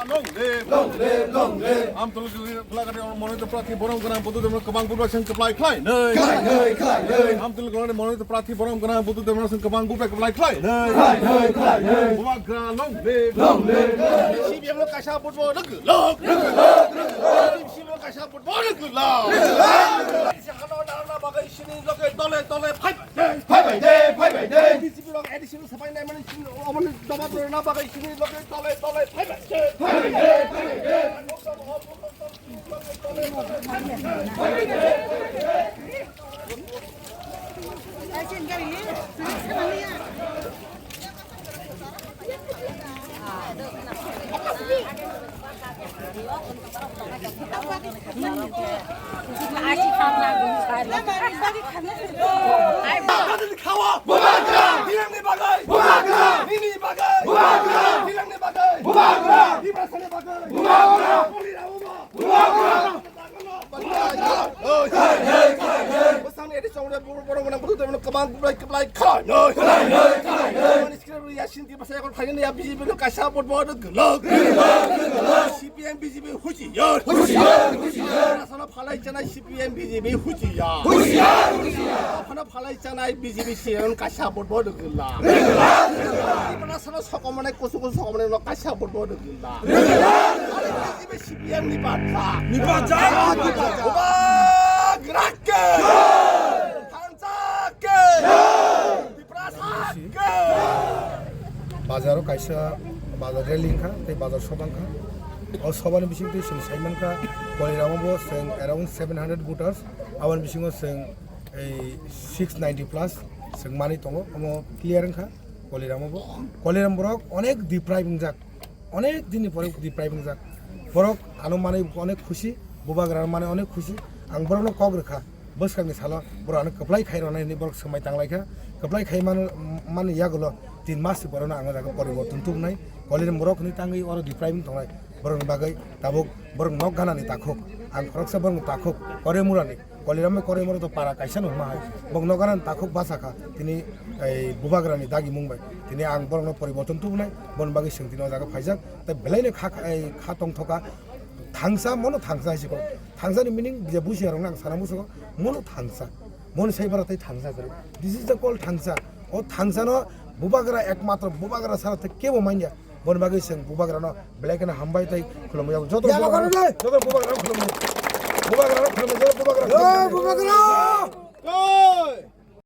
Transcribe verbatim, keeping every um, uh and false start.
Long live! Long live! Long live! Amtwlwgwlani manoito prathi borom gwnang Buddha Debno kwbang bubra seng kwplai khlai nai. Khlai nai, khlai nai. Amtwlwgwlani manoito prathi borom gwnang Buddha Debno seng kwbang bubra kwplai khlai nai. Khlai nai, khlai nai. Bubagra long live! Long live! C P M no kaisa vote bo rwgwlok. Rwgwlok, rwgwlok. C P M no kaisa vote bo rwgwlok. Rwgwlok, rwgwlok. Hano narwkna bagwi sini loge dole dole phai bai de. Phai bai de, phai bai de. B J P rok additional sapai nai mani sini, oboni jawab rwna bagwi sini loge dole dole phai bai de. Phai bai de, phai bai de. Bubagra! Nini bagwi! Bubagra! Nini bagwi! Bubagra! Nini bagwi! Bubagra! Tiprasani bagwi! Bubagra! Bubagra! Bwsakni edi chongre borok gwnang borok kwbang kwplai kwplai khlai. Mani script ya sini tiprasa ekor phaini ya B J P no kaisa vote bo rwgwlok. C P M B J P huchiyar. Huchiyar, huchiyar. Asana phalai chanai C P M B J P huchiyar. Huchiyar, huchiyar. Asana phalai chanai B J P C P M kaisa vote bo rwgwlok. Rwgwlok, rwgwlok. Asana sokomane kusu kusu sokomane no kaisa vote bo rwgwlok. Rwgwlok, rwgwlok. Ibe C P M ni bajak. Ni bajak, ni bajak. Bubagra ke. Thansa ke. Tiprasa ke. Bazaro kaisa bazar rally wngkha, tei bazar soba wngkha. O sobani bisingtwi chwng sai mankha, Koliramo bo chwng around seven hundred voters, aboni bisingo chwng ei six ninety plus chwng manwi tongo, omo clear wngkha Koliramo bo. Koliram borok onek deprive wngjak. Onek dinni pore deprive wngjak. Borok ano manwi onek khusi, bubagra ano manwi onek khusi. Ang borokno kok rwkha, bwskangni salo borok ano kwplai khai rwnai hinwi borok swmai tanglaikha. Kwplai khai man, man yagulo tin mas borokno ang o jaga poriborton tubunai. Koliram borok hinwi tangwi oro deprive wng tongnai. Borokni bagwi tabuk borok nok ganani takhuk. Ang khoroksa borokni takhuk, Korimurani. Koliram bai Korimura to para kaisa no hwnma hai. Bok nogaran takhuk basa kha. Tini ei bubagrani dagimung bai. Tini ang borokno poriborton tubunai. Boni bagwi chwng tini o jaga phaijak. Tei belaino kha, ei kha tongthoka. Thangsa, mono thangsa hai se kok. Thangsa ni meaning je buji rok nang sana musugo. Mono thangsa. Mono sai bara tei thangsa kwrwi. This is the call thangsa. O thangsa no bubagra ekmatro bubagra sara tei kebo manya. Boni bagwi chwng bubagrano belai kheno hambai tei khulumwi yago. Joto bubagra, joto bubagrano khulumwi. Bubagrano khulumwi, joto bubagrano khulumwi. Jai bubagra! Jai!